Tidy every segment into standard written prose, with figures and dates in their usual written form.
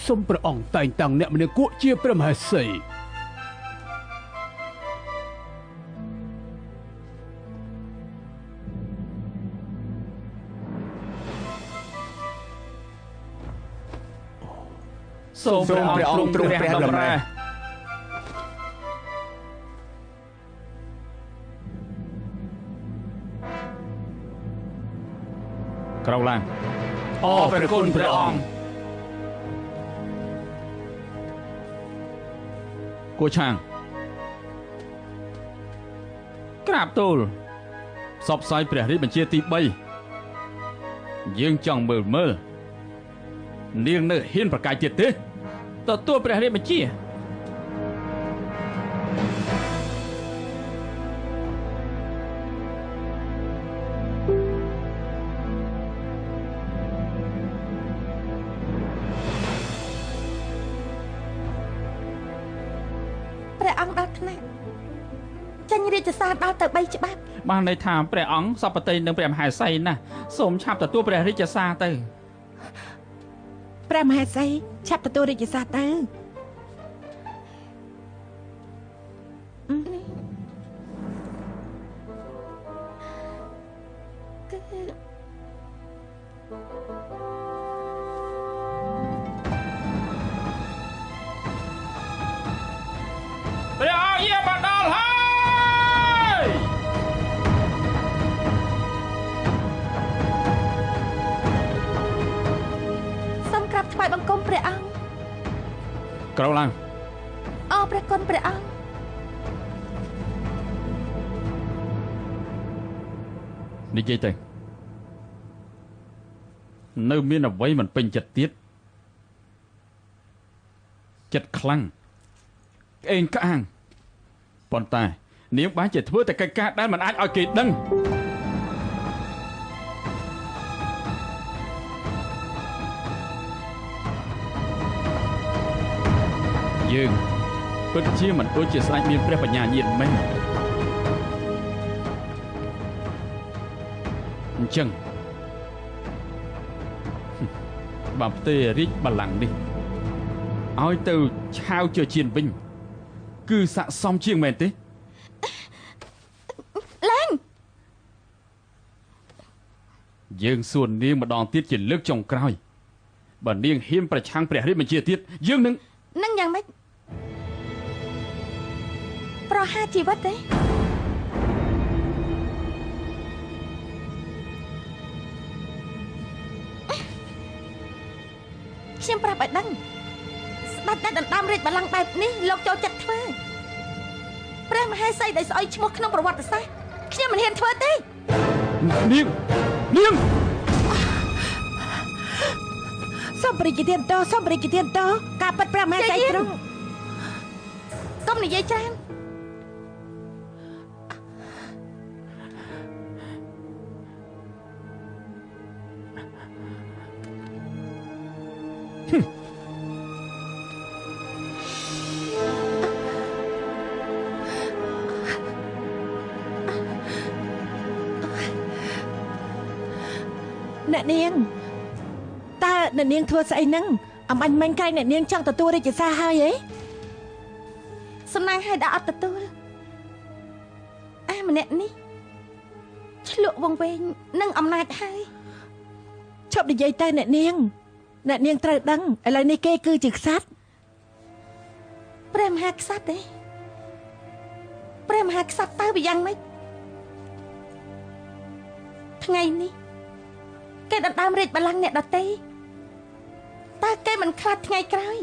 សូមព្រះអង្គតែងតាំងអ្នកមនាគក់ជាព្រះមហេសី សូមព្រះអង្គទ្រង់ព្រះតម្រេះក្រោកឡើងអរព្រះគុណព្រះអង្គគួឆាងក្រាបទូលផ្សព្វផ្សាយព្រះរាជបញ្ជាទី3យើងចង់មើលមើលនាងនៅហ៊ានប្រកាយទៀតទេទទួលព្រះរាជបញ្ជាព្រះអង្គដល់ថ្នាក់ចេញរាជសារដល់ទៅ3ច្បាប់បានន័យថាព្រះអង្គសពតិនឹងព្រះមហេសីណាសូមឆាប់ទទួលព្រះរាជសារទៅព្រះមហេសីឆាប់ទទួលរាជសារទៅគឺព្រះអង្គយាមកដល់ហើយសូមក្រាបថ្វាយបង្គំព្រះអង្គក្រោកឡើងអរព្រះគុណព្រះអង្គនិយាយទៅនៅមានអ្វីមិនពេញចិត្តទៀតចិត្តខ្លាំងក្អេងក្អាងប៉ុន្តែនាងបានជាធ្វើតែកិច្ចការដែលមិនអាចឲ្យគេដឹងយើងពិតជាមិនដូចជាស្ដេចមានព្រះបញ្ញាញាណមែនអញ្ចឹងបើផ្ទេរាជបល្ល័ង្កនេះឲ្យទៅឆាវជើជៀនវិញគឺស័ក្តិសមជាងមែនទេឡើងយើងសួរនាងម្ដងទៀតជាលើកចុងក្រោយបើនាងហ៊ានប្រឆាំងព្រះរាជបញ្ជាទៀតយើងនឹងយ៉ាងម៉េចប្រហារជីវិតទេខ្ញុំប្រាប់ឲ្យដឹងស្ដេចដែលដណ្ដើមរាជបល្ល័ង្កបែបនេះលោកចូលចិត្តធ្វើព្រះមហេសីដែលស្អុយឈ្មោះក្នុងប្រវត្តិសាស្ត្រខ្ញុំមិនហ៊ានធ្វើទេនាងសូមព្រះរាជទានតោសូមព្រះរាជទានតោការប៉ັດព្រះមហេសីទ្រង់កុំនិយាយច្រើនអ្នកនាងតើអ្នកនាងធ្វើស្អីហ្នឹងអំបញ្ញមិញក្រែងអ្នកនាងចង់ទទួលរាជសារហើយហីសំណាងឲ្យដល់អត់ទទួលអាម្នាក់នេះឆ្លក់វង្វេងនឹងអំណាចហើយឈប់និយាយទៅអ្នកនាងអ្នកនាងត្រូវដឹងឥឡូវនេះគេគឺជាក្សត្រព្រះមហាក្សត្រទេព្រះមហាក្សត្រតើវាយ៉ាងម៉េចថ្ងៃនេះគេដណ្ដើមរាជបល្ល័ង្កអ្នកដទៃតើគេមិនខ្លាចថ្ងៃក្រោយ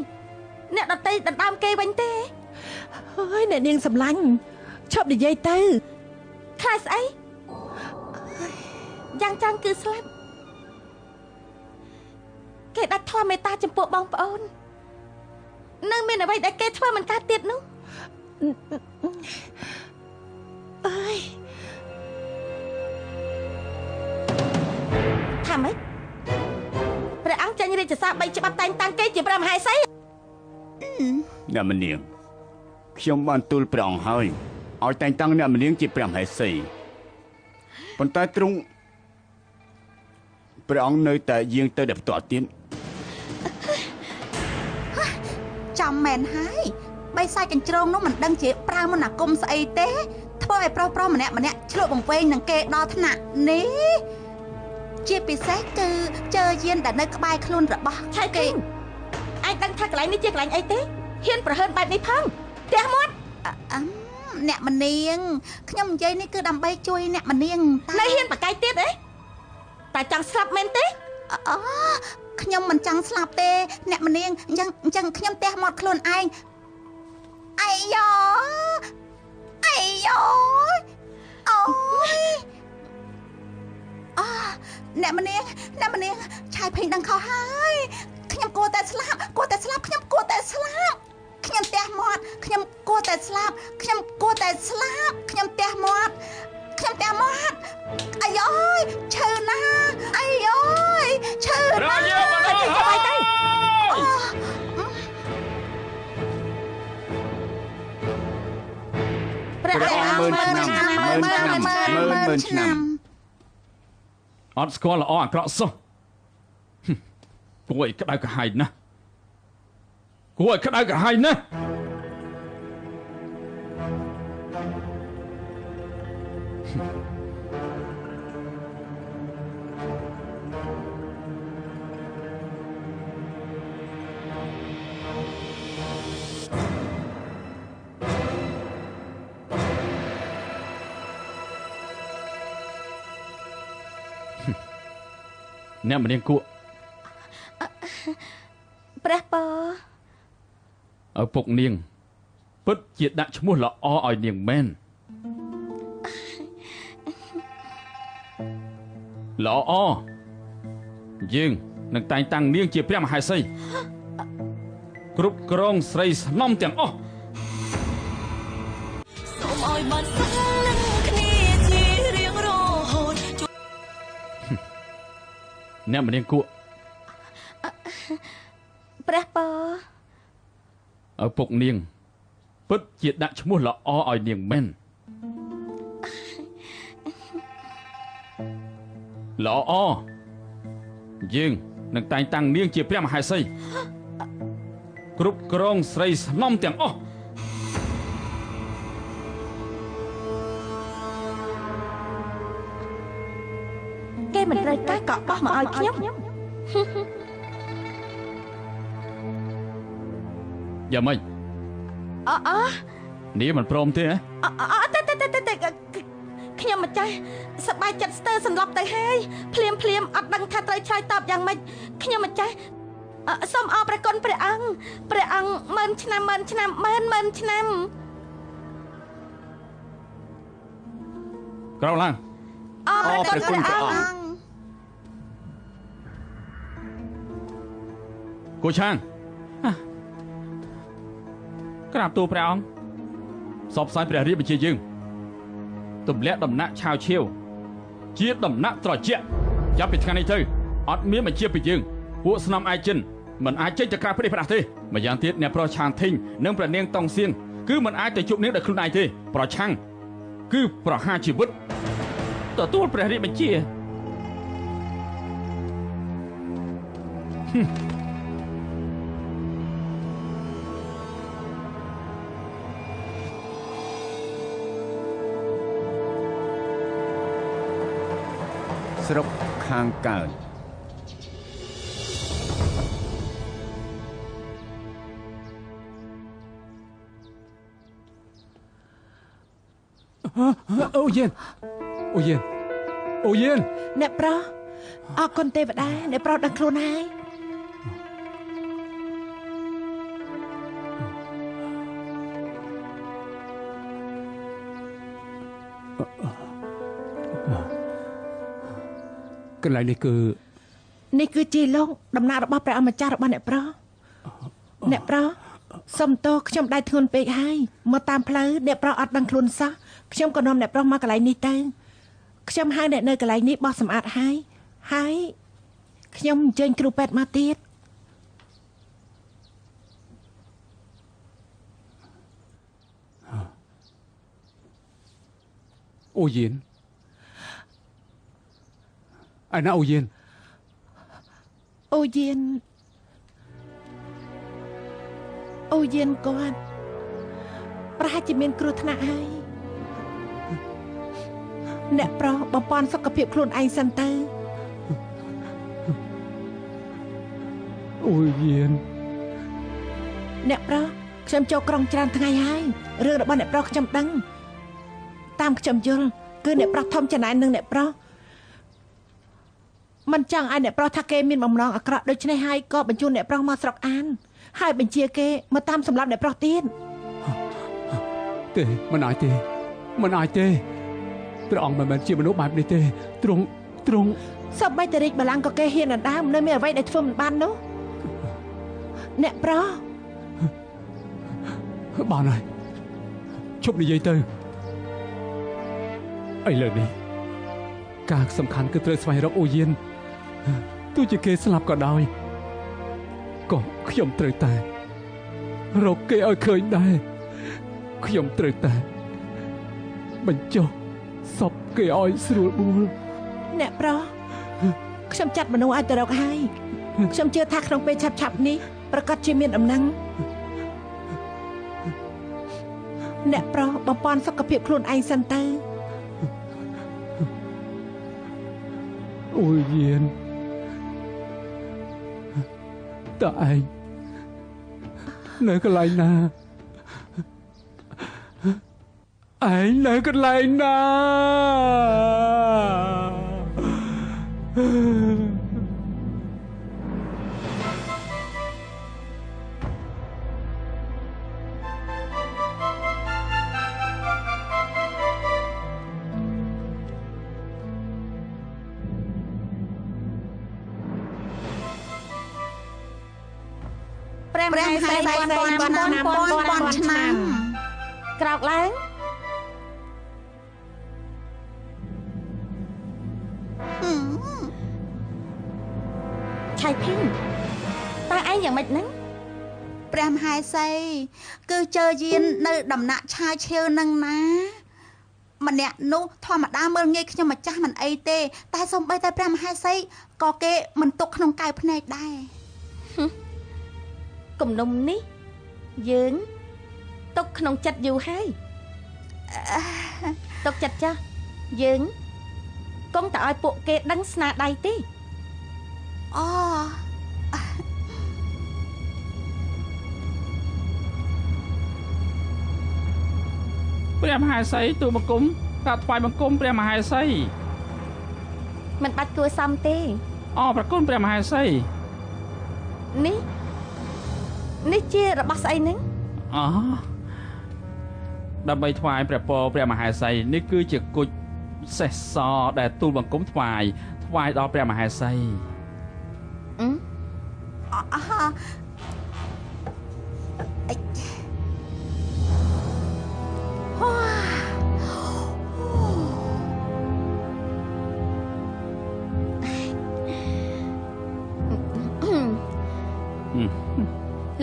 អ្នកដទៃដណ្ដើមគេវិញទេហើយអ្នកនាងសម្លាញ់ឈប់និយាយទៅខ្លាចស្អីយ៉ាងចាំងគឺស្លាប់គេដាច់ធម៌មេត្តាចំពោះបងប្អូននៅមានអ្វីដែលគេធ្វើមិនកើតទៀតនោះអើយថាម៉េចព្រះអង្គចេញរាជសារ3ច្បាប់តែងតាំងគេជាព្រះមហេសីអ្នកមនាងខ្ញុំបានទូលព្រះអង្គហើយឲ្យតែងតាំងអ្នកមនាងជាព្រះមហេសីប៉ុន្តែទ្រង់ព្រះអង្គនៅតែយាងទៅដល់ផ្ទាល់ទៀត ចំមែនហើយបិសាចកញ្ជ្រោងនោះមិនដឹងជាប្រើមន្តអាគមស្អីទេធ្វើឲ្យប្រុសប្រុសម្នាក់ម្នាក់ឆ្លក់បង្វែងនឹងគេដល់ថ្នាក់នេះជាពិសេសគឺជើយានដែលនៅក្បែរខ្លួនរបស់ឆៃគេឯងដឹងថាកន្លែងនេះជាកន្លែងអីទេហ៊ានប្រហើនបែបនេះផងផ្ទះមាត់អ្នកមនាងខ្ញុំនិយាយនេះគឺដើម្បីជួយអ្នកមនាងនៅហ៊ានបកកាយទៀតអីតែចង់ស្លាប់មែនទេអូខ្ញុំមិនចង់ស្លាប់ទេអ្នកមនាងអញ្ចឹងខ្ញុំផ្ទះមាត់ខ្លួនឯងអាយ៉អាយ៉អូយអអ្នកមនាងឆាយភេងដឹងខុសហើយខ្ញុំគួរតែស្លាប់គួរតែស្លាប់ខ្ញុំគួរតែស្លាប់ខ្ញុំផ្ទះមាត់ខ្ញុំគួរតែស្លាប់ខ្ញុំគួរតែស្លាប់ខ្ញុំផ្ទះមាត់ខ្ញុំផ្ទះមាត់អាយអើយឈឺណាស់អាយអើយឈឺណាស់ទៅទៅព្រះអង្គម៉ឺនឆ្នាំម៉ឺនឆ្នាំម៉ឺនឆ្នាំអត់ស្គាល់ល្អអាក្រក់សោះគួរឲ្យក្តៅក្រហាយណាស់គួរឲ្យក្តៅក្រហាយណាស់អ្នកមនាងគក់ព្រះពរឪពុកនាងពិតជាដាក់ឈ្មោះល្អឲ្យនាងមែនល្អយើងនឹងតែងតាំងនាងជាព្រះមហេសីគ្រប់គ្រងស្រីស្នំទាំងអស់សូមឲ្យបានសឹកនឹងគ្នាជារៀងរហូតអ្នកមនាងគក់ព្រះពរឪពុកនាងពិតជាដាក់ឈ្មោះល្អឲ្យនាងមែនល្អយើងនឹងតែងតាំងនាងជាព្រះមហេសីគ្រប់គ្រងស្រីស្នំទាំងអស់គេមិនត្រូវការកក់បោះមកឲ្យខ្ញុំយ៉ាងម៉េចអនេះមិនព្រមទេហ៎អតែតែខ្ញុំម្ចាស់សប្បាយចិត្តស្ទើរសន្លប់ទៅហើយភ្លាមភ្លាមអត់ដឹងថាត្រូវឆ្លើយតបយ៉ាងម៉េចខ្ញុំម្ចាស់សូមអរព្រះគុណព្រះអង្គព្រះអង្គម៉ឺនឆ្នាំម៉ឺនឆ្នាំម៉ឺនម៉ឺនឆ្នាំក្រោកឡើងអរព្រះគុណព្រះអង្គគូឆាងក្រាបទូលព្រះអង្គសបផ្សាយព្រះរាជបញ្ជាយើងទម្លាក់ដំណាក់ឆាវឆៀវជាដំណាក់ត្រជាក់ចាប់ពីថ្ងៃនេះទៅអត់មានបញ្ជាពីយើងពួកស្នំឯចិនមិនអាចចេញទៅក្រៅប្រទេសផ្ដាស់ទេម្យ៉ាងទៀតអ្នកប្រុសឆាងធីងនិងព្រះនាងតុងសៀងគឺមិនអាចទៅជួបនាងដោយខ្លួនឯងទេប្រឆាំងគឺប្រហារជីវិតទទួលព្រះរាជបញ្ជាស្រុកខាងកើតអូយេនអូយេនអូយេនអ្នកប្រុសអរគុណទេវតាអ្នកប្រុសដឹងខ្លួនហើយ កន្លែងនេះគឺនេះគឺជាលោកដំណាក់របស់ព្រះអម្ចាស់របស់អ្នកប្រុសអ្នកប្រុសសុំទោសខ្ញុំដៃធ្ងន់ពេកហើយមកតាមផ្លូវអ្នកប្រុសអត់ដឹងខ្លួនសោះខ្ញុំក៏នាំអ្នកប្រុសមកកន្លែងនេះទៅខ្ញុំហៅអ្នកនៅកន្លែងនេះបោះសម្អាតហើយហើយខ្ញុំអញ្ជើញគ្រូពេទ្យមកទៀតអូយិនឯណាអូយិនអូយិន អូយានគាត់ប្រហែលជាមានគ្រោះថ្នាក់ហើយអ្នកប្រុសបំពន់សុខភាពខ្លួនឯងសិនទៅអូយានអ្នកប្រុសខ្ញុំចូលក្រុងច្រើនថ្ងៃហើយរឿងរបស់អ្នកប្រុសខ្ញុំដឹងតាមខ្ញុំយល់គឺអ្នកប្រុសធំចំណែននឹងអ្នកប្រុសមិនចង់ឲ្យអ្នកប្រុសថាគេមានបំណងអាក្រក់ដូច្នេះហើយក៏បញ្ជូនអ្នកប្រុសមកស្រុកអានហើយបញ្ជាគេមកតាមសម្លាប់អ្នកប្រុសទៀតទេមិនអាចទេមិនអាចទេព្រះអង្គមិនមែនជាមនុស្សបែបនេះទេទ្រង់សូម្បីតែរាជបល្ល័ង្កក៏គេហ៊ានដណ្ដើមនៅមានអ្វីដែលធ្វើមិនបាននោះអ្នកប្រុសបានហើយឈប់និយាយទៅឥឡូវនេះការសំខាន់គឺត្រូវស្វែងរកអូយានទោះជាគេស្លាប់ក៏ដោយក៏ខ្ញុំត្រូវតែរកគេឲ្យឃើញដែរខ្ញុំត្រូវតែបញ្ចុះសពគេឲ្យស្រួលបួលអ្នកប្រុសខ្ញុំចាត់មនុស្សឲ្យទៅរកហើយខ្ញុំជឿថាក្នុងពេលឆាប់ៗនេះប្រកាសជាមានដំណឹងអ្នកប្រុសបំពន់សុខភាពខ្លួនឯងសិនទៅអូយានតើឯងនៅកន្លែងណាឯងនៅកន្លែងណាព្រះមហេសីពាន់ឆ្នាំពាន់ឆ្នាំក្រោកឡើងឆៃភីងតើឯងយ៉ាងម៉េចហ្នឹងព្រះមហេសីគឺជើយាននៅដំណាក់ឆាយឈៀវនឹងណាម្នាក់នោះធម្មតាមើលងាយខ្ញុំម្ចាស់មិនអីទេតែសូម្បីតែព្រះមហេសីក៏គេមិនទុកក្នុងកែវភ្នែកដែរគំនុំនេះយើងទុកក្នុងចិត្តយូរហើយទុកចិត្តចាស់យើងកុំតែឲ្យពួកគេដឹងស្នាដៃទេអូព្រះមហេសីទូលបង្គំក្រាបថ្វាយបង្គំព្រះមហេសីមិនបាច់គួរសមទេអរប្រគុណព្រះមហេសីនេះជារបស់ស្អីហ្នឹងអូដើម្បីថ្វាយព្រះពរព្រះមហេសីនេះគឺជាគុជសេះសដែលទូលបង្គំថ្វាយដល់ព្រះមហេសី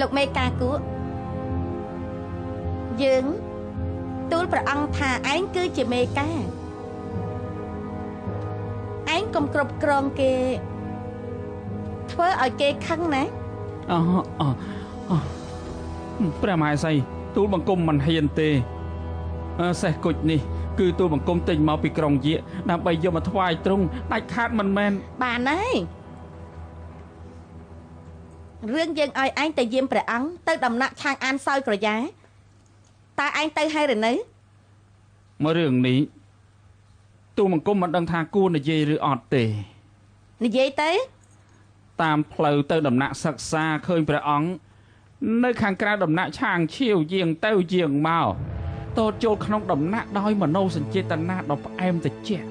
លោកមេកាគក់យើងទូលព្រះអង្គថាឯងគឺជាមេកាឯងកុំគ្រប់គ្រងគេធ្វើឲ្យគេខឹងណាអូព្រះមហេសីទូលបង្គំមិនហ៊ានទេសេះគុជនេះគឺទូលបង្គំទិញមកពីក្រុងយៈដើម្បីយកមកថ្វាយទ្រង់ដាច់ខាតមិនមែនបានហើយរឿងយើងឲ្យឯងទៅយាមព្រះអង្គទៅដំណាក់ឆាងអានសោយក្រយ៉ាតើឯងទៅហើយឬនៅមករឿងនេះទូលបង្គំមិនដឹងថាគួរនិយាយឬអត់ទេនិយាយទៅតាមផ្លូវទៅដំណាក់សិក្សាឃើញព្រះអង្គនៅខាងក្រៅដំណាក់ឆាងឈៀវយាងទៅយាងមកតូតចូលក្នុងដំណាក់ដោយមโนសញ្ចេតនាដ៏ផ្អែមត្រជាក់